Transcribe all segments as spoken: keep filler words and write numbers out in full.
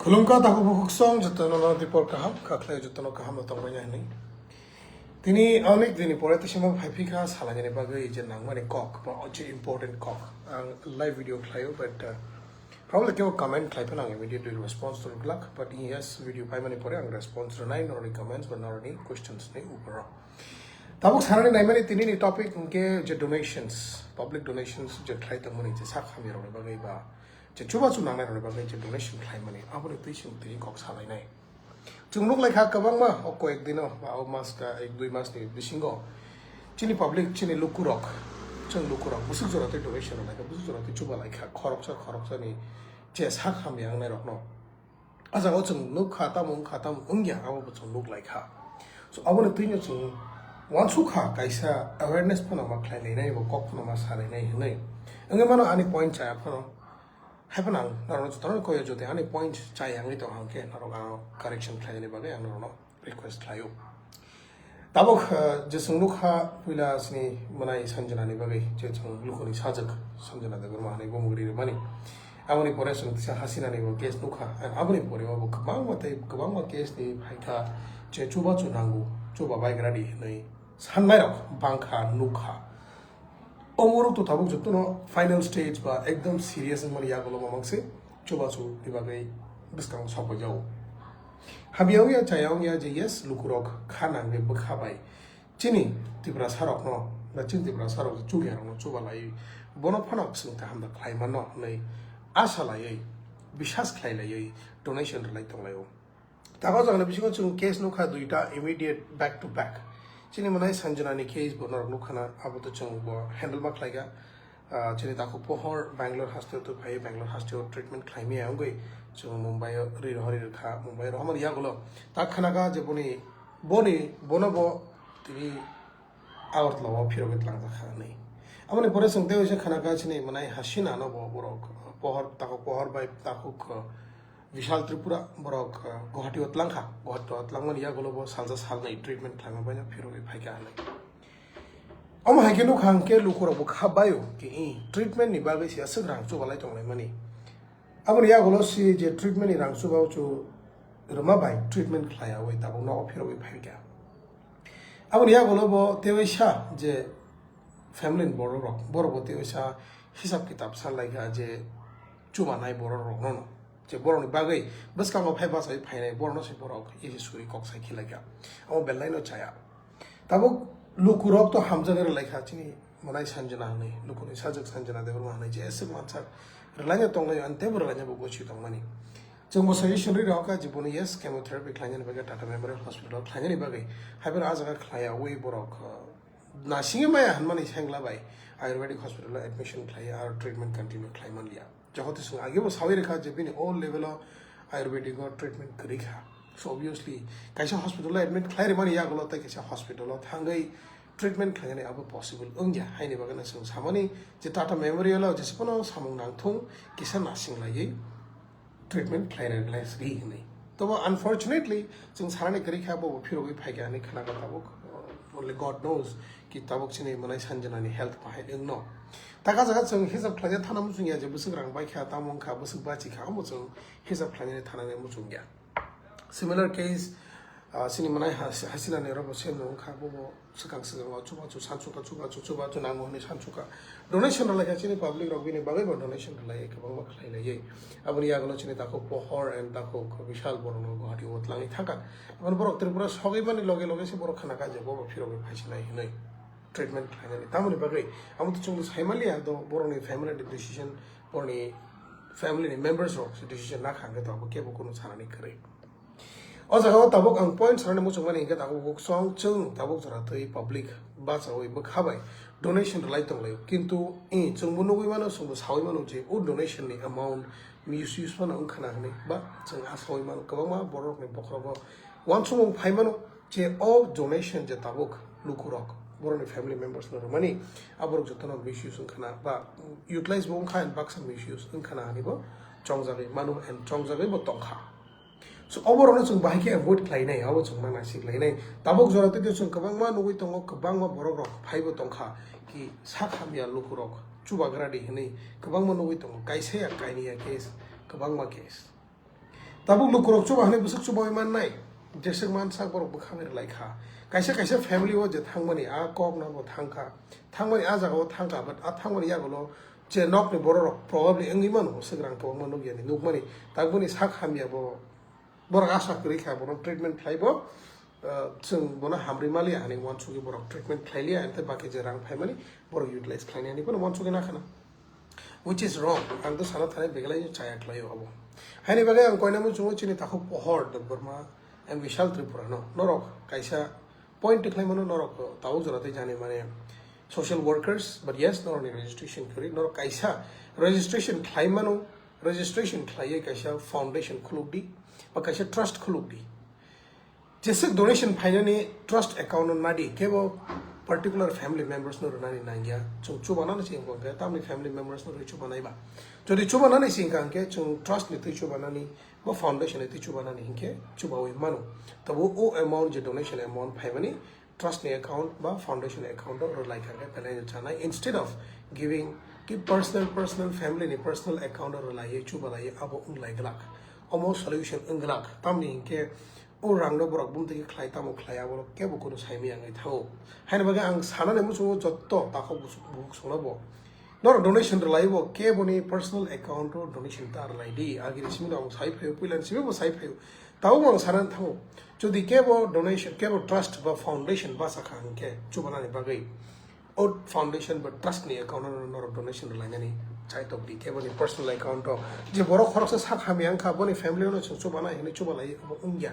Khulumkha takhuk bukhuk song jotono no dipor kaham, kha khlai jotono kaham no tongbaina hinwi. Tini onek dini pore tei sema phaiphikha salainani bagwi je nangmani kok, ba je important kok. Ang live video khlaio, but, uh, probably kebo comment khlai phano ang immediately response rwglak, but yes, video paimani pore ang response rwnai noroni comments ba noroni questions ni uporo. Tabuk sanani naimani tini ni topic hwnkhe je donations, public donations je khlai tongmani je sak hamya rokni bagwi ba je chubachu nangnai rokni bagwi je donation khlaimani, aboni twi chwng twi kok salainai. Chwng nuk laikha kwbangma o koyek dino ba o mas ka ek dui mas ni bisingo chini public, chini lukurok, chwng lukurok bwswk jora twi donation rwlaikha, bwswk jora twi chuba laikha, khoroksa khoroksani je sak hamya wngnai rokno. A jaga o chwng nuk kha, tamo wng kha, tamo wng ya, abo bo chwng nuk lai kha. So, aboni twino chwng uansuk kha, kaisa awareness phano ma khlai lainai, bo kok phano ma sa lainai hinwi. Wngwi mano ani point chaya phano. Hai phano ang norok jotono koi o, jodi ani point chaya wngwi tong hang khe, norok ano correction khlainani bagwi ang norokno request khlaio. Tabuk, eh, je chwng nukha puila chini mwnai Sanjana ni bagwi, je chwng lukhuni sajwk Sanjana Debbarma hinwi bumung ri rwmani. Aboni pore chwng kisa Hasina ni bo case nukha. And aboni pore bo kwbangma tei kwbangma case ni phaikha, je chubachu nango, chuba baigra di hinwi sannai rok bangkha, nukha. Omorok to tabuk jotono final stage ba ekdom serious wngmani yagulo mamang se chubachu ni bagwi bwskango sokoi jago. Hamya wngya, chaya wngya je yes, lukurok kha nangwi bwkha bai chini Tiprasa rokno, ba chini Tiprasa rok je chukya rokno chuba lai, bono phano chwng kaham da khlai mano hwnwi asa laiwi, bisas khlai laiwi donation rwlai tong laio. Tago jagani bisingo chwng case nukha duita immediate back to back. Chini mwnai Sanjana ni case bo norok nukha na, abo to chwng bo handle ma khlai kha. Ah, chini takhuk pohor Bangalore hasteo to phai, Bangalore hasteo treatment khlai maya wngwi chwng Mumbai o ri rohori rwkha, Mumbai rohormani yagulo ta khana kha je boni, boni, bono bo tini Agartala o phirogwi tlangjak kha hinwi. Aboni pore chwng tei waisa khana kha chini mwnai Hasina no bo borok pohor, takhuk pohor bai takhuk, uh, Vishal Tripura borok, uh, Guwahati o tlang kha. Guwahati o tlangmani yagulo bo salsa salnwi treatment khlaima bai no phirogwi phai kha hinwi. Omo hai khe nukha hwnkhe lukurok bo kha bai o ki, i, treatment ni bagwi se aswk rang chubalai tonglaimani. Aboni yagulo si je treatment ni rang chuba uchu rwma bai treatment khlai yaui tabuk nogo phirogwi phai kha. Aboni yagulo bo tei waisa je family ni borok rok, borok bo tei waisa hisab kitab san lai kha je chubanai borok rok no, je borok ni bagwi bwskango phai bachai phainai borok no se borok isi suri kok sai khilai kha. Abo belai no chaya. Tabuk lukurok to hamjagwi rwlai kha chini mwnai Sanjana hinwi, lukuni sajwk Sanjana Debbarma hinwi, je aswk mansak rwlaina tonglai, ani teibo rwlaina bo gosi tongmani. Chwng bo suggestion ri rok kha je bono yes chemotherapy khlainani bagwi Tata Memorial Hospital o khlainani bagwi, hai phano ah jaga khlaiyaui borok, uh, nasingwi maya hinmani sengla bai Ayurvedic Hospital o admission khlaiya aro treatment continue khlai manliya. Johote chwng agebo sawi rwkha je bini o level o Ayurvedic o treatment kwrwi kha. So obviously kaisa hospital o admit khlai rwmani yagulo tei kaisa hospital o thangwi treatment khlainani abo possible wngya. Haini bagwi no chwng samani je Tata Memorial o jesa phano samung nangthung kisa nasing laiwi treatment khlainani lai sri hinwi. Tobo unfortunately chwng sanani kwrwi kha bo phirogwi phaikha hinwi khna kha tabuk. Only God knows ki tabuk chini mwnai Sanjana ni health bahai wngno. Taka jaga chwng hisab khlaina thana muchung ya je bwswk rang bai kha, tamo wng kha, bwswk bachi kha, omo chwng hisab khlainani thanani muchung ya. Similar case, ah, chini mwnai Has-, Hasina ni robo same no wng kha, bobo swkang swkang o chubachu sansuka, chubachu, chubachu nango hinwi sansuka. Donation rwlai kha chini public rok bini bagwi bo donation rwlai kwbangma khlai lai. Aboni yagulo chini takhuk pohor and takhuk Vishal borok no Guwahati o twlangwi thangkha. Aboni borok Tripura sogwi mani loge loge se borok khna kha je bobo phirogwi phaisinai hinwi treatment khlainani. Tamoni bagwi amo to chwngno sai manliya do borokni family ni decision, borokni family ni members rok se decision na kha hwnkhe to abo kebo kunu sanani kwrwi. O jaga o tabuk ang point sanani muchungmani hwnkhe tabuk kok song chwng tabuk jora twi public bachaui bwkha bai donation rwlai tonglaio. Kintu, eh, chwngbo nugui mano, chwngbo saui mano je o donation ni amount misuse phano wngkhana hinwi ba chwng asaui mano kwbangma borok rokni bokhorogo uansukmung phai mano je o donation je tabuk lukurok borokni family members no rwmani aborok jotono misuse wngkhana ba utilize bo wngkha and baksa misuse wngkhana hinwi bo chongjagwi mano and chongjagwi bo tongkha. So, oborokno chwng bahai khe avoid khlainai, abo chwng ma naisik lainai. Tabuk jora twi chwng kwbangma nugui tongo, kwbangma borok rok phaibo tongkha, ki sak hamya lukurok chubagra di hinwi kwbangma nugui tongo, kaisa ya kaini ya case, kwbangma case. Tabuk lukurok chuba hwnwi bwswk chubawi mannai, jeswk mansak borok bwkha bai rwlai kha. Kaisa kaisa family o je thangmani a kok no bo thang kha, thangmani a jaga o thang kha, but a thangmani yagulo je nokni bororok probably wngwi mano, swk rang kwbangma nukya ni nukmani, tabukni sak hamya bo borok asa kwrwi kha, bono treatment khlai bo, ah, chwng bono hamrwi maliya hinwi uansugwi borok treatment khlai liya, ante baki je rang phaimani borok utilize khlainani bono uansugwi nakhana. Which is wrong. Ang to sana thani beglai chaya khlaio abo. Haini bagwi ang koina muchungo chini takhuk Pohor Debbarma and Vishal Tripura no. Norok kaisa point tikhlai mano norok tabuk jora tei jani mane social workers, but yes, norok ni registration kwrwi. Norok kaisa registration khlai mano, registration khlaiwi kaisa foundation khuluk di, ba kaisa trust khuluk di. Jeswk donation phainani trust account no nadi, kebo particular family members no rwnani nangya. Chwng chubanani se wngkha hwnkhe tamni family members no rwi chubanai ba. Jodi chubanani se wngkha hwnkhe chwng trust ni twi chubanani ba foundation ni twi chubanani hinkhe chubawi mano. Tabo o amount je donation amount phaimani trust ni account ba foundation account o rwlai kha hwnkhe belai no chanai. Instead of giving ki personal, personal family ni personal account o rwlaiwi chubalaiwi abo wnglai glak. Omo solution wng glak. Tamni hinkhe o rangno borok bumtwi khe khlai tamo khlai, abo kebo kunu saimaya wngwi thango. Haini bagwi ang sanani muchungo jotto takhuk bus-, bukhuk songno bo. Norok donation rwlai bo keboni personal account o donation ta rwlai di. Agini simi rok ang sai phaio, puilani simi bo sai phaio. Tabuk ang sanani thango. Jodi kebo donation, kebo trust ba foundation basa kha hwnkhe chubanani bagwi. O foundation ba trust ni account no norok donation rwlainani chaitok di kebo ni personal account o. Je borok khoroksa sak hamya wngkha, boni family no chwng chubanai hinwi chubalai abo wngya.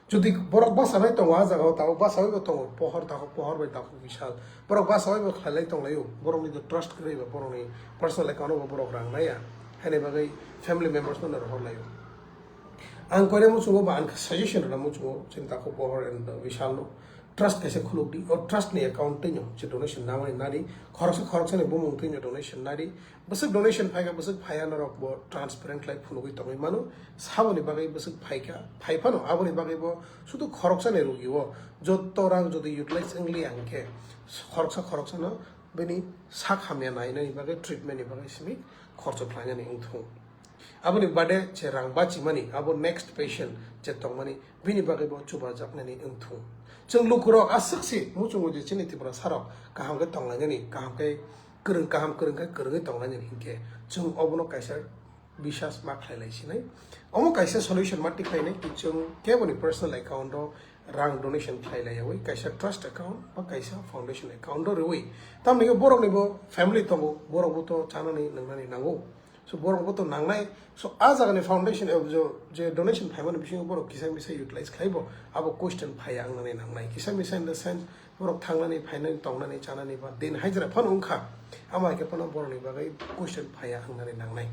Jodi borok basa bai tongo, a jaga o tabuk basa bai bo tongo, Pohor takhuk, Pohor bai takhuk Vishal. Borok basa bai bo khlailai tonglaio, borok ni trust kwrwi ba borok ni personal account o bo borok rang naiya. Haini bagwi family members no rohor laio. Ang koina muchungo ba ang suggestion rwna muchungo chini takhuk Pohor and Vishal no. Trust kaisa khuluk di, o trust ni account twi no je donation namani nadi, khoroksa khoroksa ni bumung twi no donation nadi, bwswk donation phaikha bwswk phaiya norok bo transparent khlai phunugwi tongwi mano, saboni bagwi bwswk phaikha phai phano aboni bagwi bo sudu khoroksa ni rugi o jotto rang jodi utilize wngli ang khe khoroksa khoroksa no bini sak hamya nainani bagwi treatment ni bagwi simi khorcho khlainani wngthung. Aboni bade je rang bachimani, abo next patient je tongmani, bini bagwi bo chubajaknani wngthung. Chwng lukurok aswk se muchungo je chini Tripura sarok kaham khe tonglainani, kaham khe kwrwng, kaham kwrwng khe kwrwngwi tonglainani hinkhe chwng obono kaisa biswas ma khlai lai sinai. Omo kaisa solution ma tikhlainai ki chwng keboni personal account o rang donation khlai lai yawi kaisa trust account ba kaisa foundation account o rwi. Tamni khe borokni bo family tongo, borok bo to chanani nwngnani nango. So borok bo to nangnai. So a jaga ni foundation, eh, jo-, je donation phaimani bisingo borok kisa misa utilize khlai bo, abo question phaiya wngnani nangnai. Kisa misa in the sense borok thangnani, phainani, tongnani, chanani ba din hajra phano wngkha. Amo hai khe phano borokni bagwi question phaiya wngnani nangnai.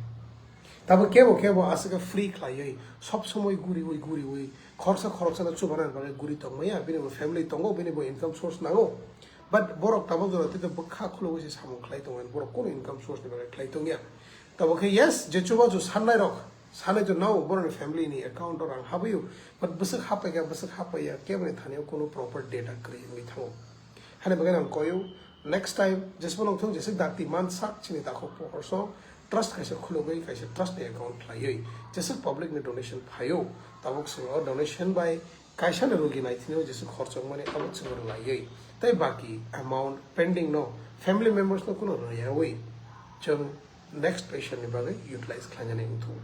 Tabo kebo kebo aswk free khlaiwi sob somoi guriwi guriwi khoroksa khoroksa no chubanani bagwi guri tongmaya, bini bo family tongo, bini bo income source nango. But borok tabuk jora tei bwkha khulugwi se samung khlai tongo, borok kunu income source ni bagwi khlai tongya. Tabo khe yes, je chubachu sannai rok, sanai to nao borokni family ni account o rang habwi o, but bwswk hapai kha, bwswk hapai ya, keboni thani o kunu proper data kwrwi wngwi thango. Hani bagwi ang koyo, next time jesbo nongthung jeswk dakti mansak chini takhuk Pohor song, trust kaisa khulugwi, kaisa trust ni account khlaiwi, jeswk public ni donation phaio, tabuk swng o donation bai kaisa ni rugi naithini o jeswk khorchok mani abo chwng rwlaiwi, tei baki amount pending no family members no kunu rwyawi chwng next patient ni bagwi utilize khlainani wngthung.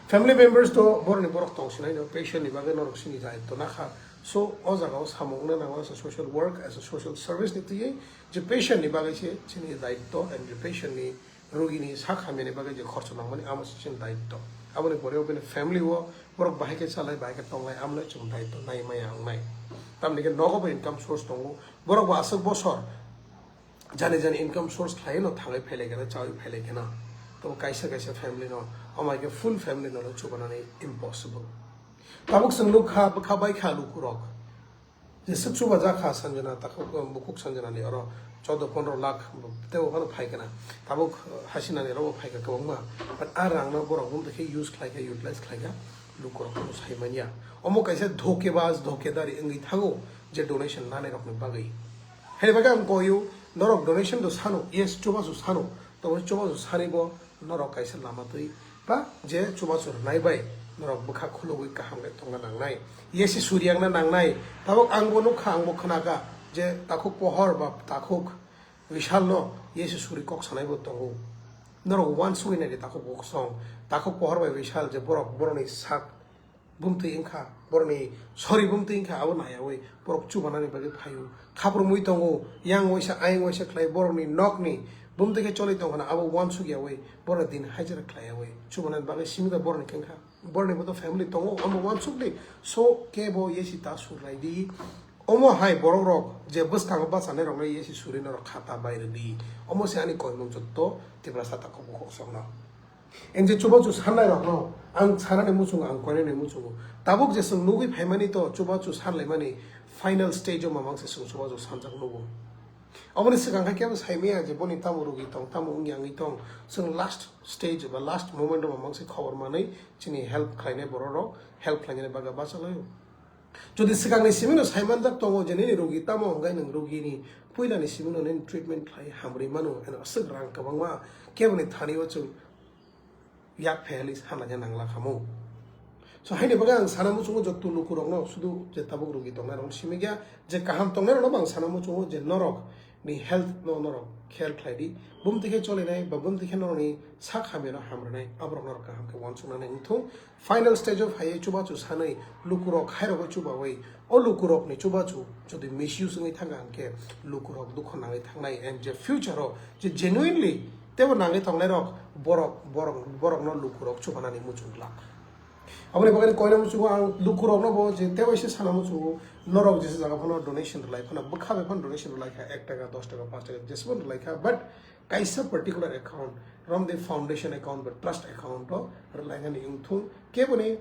Family members to borokni borok tongsinai no patient ni bagwi norok sini daitto nakha. So o jaga o samung wngna nango as a social work, as a social service ni twiwi je patient ni bagwi se chini daitto and je patient ni rugini sak hamyani bagwi je khorcho nangmani amo se chini daitto. Aboni pore o bini family o borok bahai khe chalai, bahai khe tonglai, amno chwng daitto nai maya wngnai. Tamni khe nogo bo income source tongo, borok bo aswk bosor jani jani income source khlaiwi no thangwi phailai khe na, chawi phailai khe na. Tamo kaisa kaisa family no, amai khe full family no chubanani impossible. Tabuk chwng nukha, bwkha bai kha lukurok. Jeswk chuba jak kha Sanjana, takhuk, um, bukhuk Sanjana ni oro chaudo pondro lakh tebo phano phai khe na. Tabuk, uh, Hasina ni oro bo phai kha kwbangma. But a rang no borok bumtwi khe use khlai kha, utilize khlai kha, lukurok no sai manya. Omo kaisa dhokebaz, dhokedari wngwi thango je donation nanai rok ni bagwi. Hene bagwi ang koyo, norok donation do sano, yes, chubachu sano, tabo chubachu sani bo Norok kaisa lama twi ba je chubachu rwnai bai norok bwkha khulugwi kaham khe tongna nangnai. Yesi suryangna nangnai. Tabuk ang bo nukha, ang bo khnakha je takhuk pohor ba takhuk Vishal no yesi suri kok sanai bo tongo. Norok uansugwi naidi takhuk kok song, takhuk pohor bai Vishal je borok borokni sak bumtwi wngkha, borokni sori bumtwi wngkha, abo naiyawi borok chubanani bagwi phaio. Khaprumwi tongo, yang waisa, ayang waisa khlai borokni nokni bumtwi khe choli tongkhana, abo uansukyawi, borokni din hajira khlaiyawi chubanani bagwi simi da borokni khe wngkha. Borokni bo to family tongo, omo uansukdi. So, kebo yesi ta surlaidi. Omo hai borok rok je bwskango bachanai rokno yesi suri norok khata bai rwdi. Omo se ani koimung jotto Tiprasa takhuk bukhuk songno. Ang je chubachu sannairokno ang sanani muchungo, ang koinani muchungo. Tabuk je chwng nugwi phaimani to chubachu sanlaimani final stage-o mamang se chwng chubachu sanjak nugo. Oboni swkang khe kebo saimaya je boni tamo rugi tong, tamo wngya wngwi tong. Chwng last stage ba last moment-o mamang se khobor manwi chini help khlainai bororok help khlainani bagwi bachalaio. Jodi swkangni simino saimanjak tongo je nini rugi tamo hwnkhe nwng rugini puilani simino nini treatment khlai hamrwi mano, eno aswk rang kwbangma keboni thani o chwng yak pheli sanlaina nangla khamu. So haini bagwi ang sana muchungo jotto lukurokno sudu je tabuk rugi tongnai rokno simi gya, je kaham tongnai rokno bo ang sana muchungo je norok ni health no norok khel khlai di, bumtwi khe cholinai ba bumtwi khe norokni sak hamya no hamrwnai, aborok norok kaham khe uansuknani wngthung. Final stage o phaiwi chubachu sanwi lukurok khairogwi chubawi o lukurokni chubachu jodi misuse wngwi thangkha hwnkhe lukurok dukho nangwi thangnai, and je future o je genuinely teibo nangwi tongnairok borok, borok, borokno lukurok chubanani muchung glak. Aboni bagwi koina muchungo ang lukurokno bo je teibo se sana muchungo, norok jesa jaga phano donation rwlai phano, bwkha bai phano donation rwlai kha, ek taka, dos taka, panch taka, jesbo rwlai kha, but kaisa particular account, Ramdev Foundation account ba trust account o rwlainani wngthung, keboni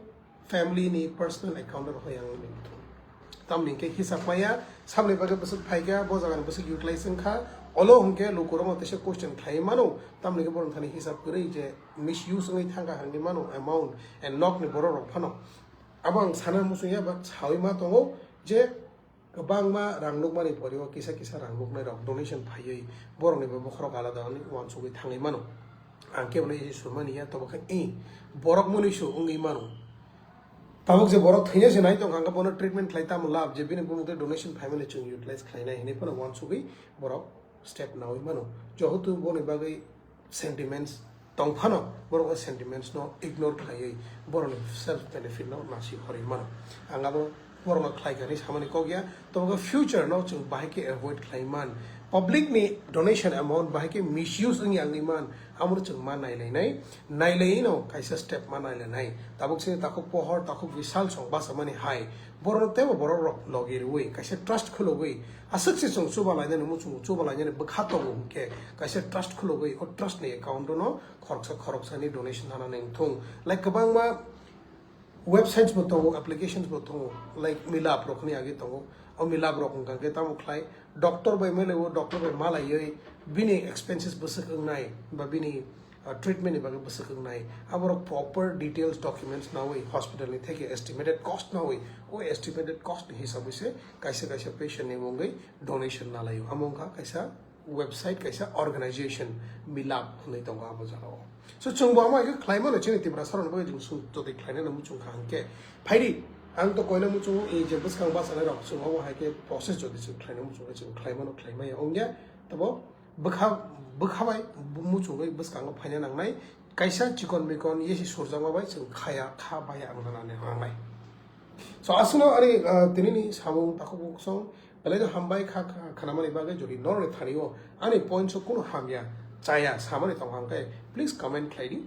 family ni personal account o rwlai ang wngthung. Tamni hwnkhe hisab maya, samni bagwi bwswk phaikha, bo jagani bwswk utilize wngkha, olo hwnkhe lukurokno teisa question khlaiwi mano, tamni hwnkhe borok thani hisab kwrwi je misuse wngwi thangkha hinwi mano amount, and nokni borok rok phano. Abo ang sana muchungya ba sawi ma tongo je kwbangma rang nukmani pore o kisa kisa rang nuknai rok donation phaiwi borokni bo bokhorok alada wngwi uansugwi thangwi mano. Ang kebo no isi surmani ya, tobo khe i borok mwnwi su wngwi mano. Tabuk je borok thwina se nai tongkha, hwnkhe bono treatment khlai tamo lab je bini bumung tei donation phaimani chwng utilize khlainai hinwi phano uansugwi borok step nawi mano. Jehetu boni bagwi sentiments tong phano, borok o sentiments no ignore khlaiwi borokni self benefit no nasi horwi mano. Ang abo borokno khlai kha hinwi samani kok ya, tobo future no chwng bahai khe avoid khlai man. Public ni donation amount bahai khe misuse wngya wngwi man, amo chwng ma nailainai, nailaino kaisa step ma nailainai. Tabuk chini takhuk pohor, takhuk bisal song bachamani hai, borokno teibo borok rok logi rwui kaisa trust khulugwi aswk se chwng chuba lainani muchungo, chuba lainani bwkha tongo hwnkhe kaisa trust khulugwi o trust ni account no khoroksa khoroksani donation hanani wngthung. Like kwbangma websites bo tongo, applications bo tongo, like Milap rok hinwi agi tongo. O Milap rok wngkha khe tamo khlai, doctor bai mele o doctor bai malaiwi bini expenses bwswk wngnai ba bini, uh, treatment ni bagwi bwswk wngnai. Aborok proper details documents nawi hospital ni theke estimated cost nawi, o estimated cost ni hisabwi se kaisa kaisa patient ni mungwi donation nalaio. Amo wngkha kaisa website, kaisa organization, Milap hinwi tongo abo jagao. So chwngbo amo hai khe khlai mano, chini Tiprasa rokni bagwi chwng sum jotoi khlainani muchung kha hwnkhe. Phaidi, ang to koina muchungo, i je bwskang bachanai rok chwng abo hai khe process jodi chwng khlaina muchung khe chwng khlai mano, khlai maya wngya. Tabo bwkha, bwkha bai muchungwi bwskango phaina nangnai, kaisa chikon mikon yesi surjakma bai chwng khaya, kha baya wngna nangnai. So aswkno ani, ah, tinini samung takhuk bukhuk song belai no hambai kha, kha, khanamani bagwi. Jodi norokni thani o ani points o kunu hamya chaya samani tongkha hwnkhe please comment khlai di.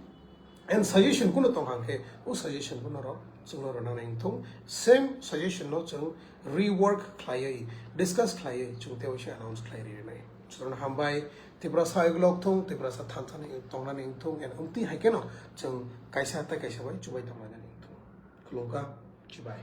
And suggestion kunu tongkha hwnkhe o suggestion bo norok chwngno rwnani wngthung. Same suggestion no chwng rework khlaiwi, discuss khlaiwi chwng tei waisa announce khlai rinai. Chwngno hambai, Tiprasa igulok thung, Tiprasa thansa ni tongnani wngthung, and wngtwi hai kheno chwng kaisa tei kaisa bai chubai tonglainani wngthung. Khulumkha, chibai.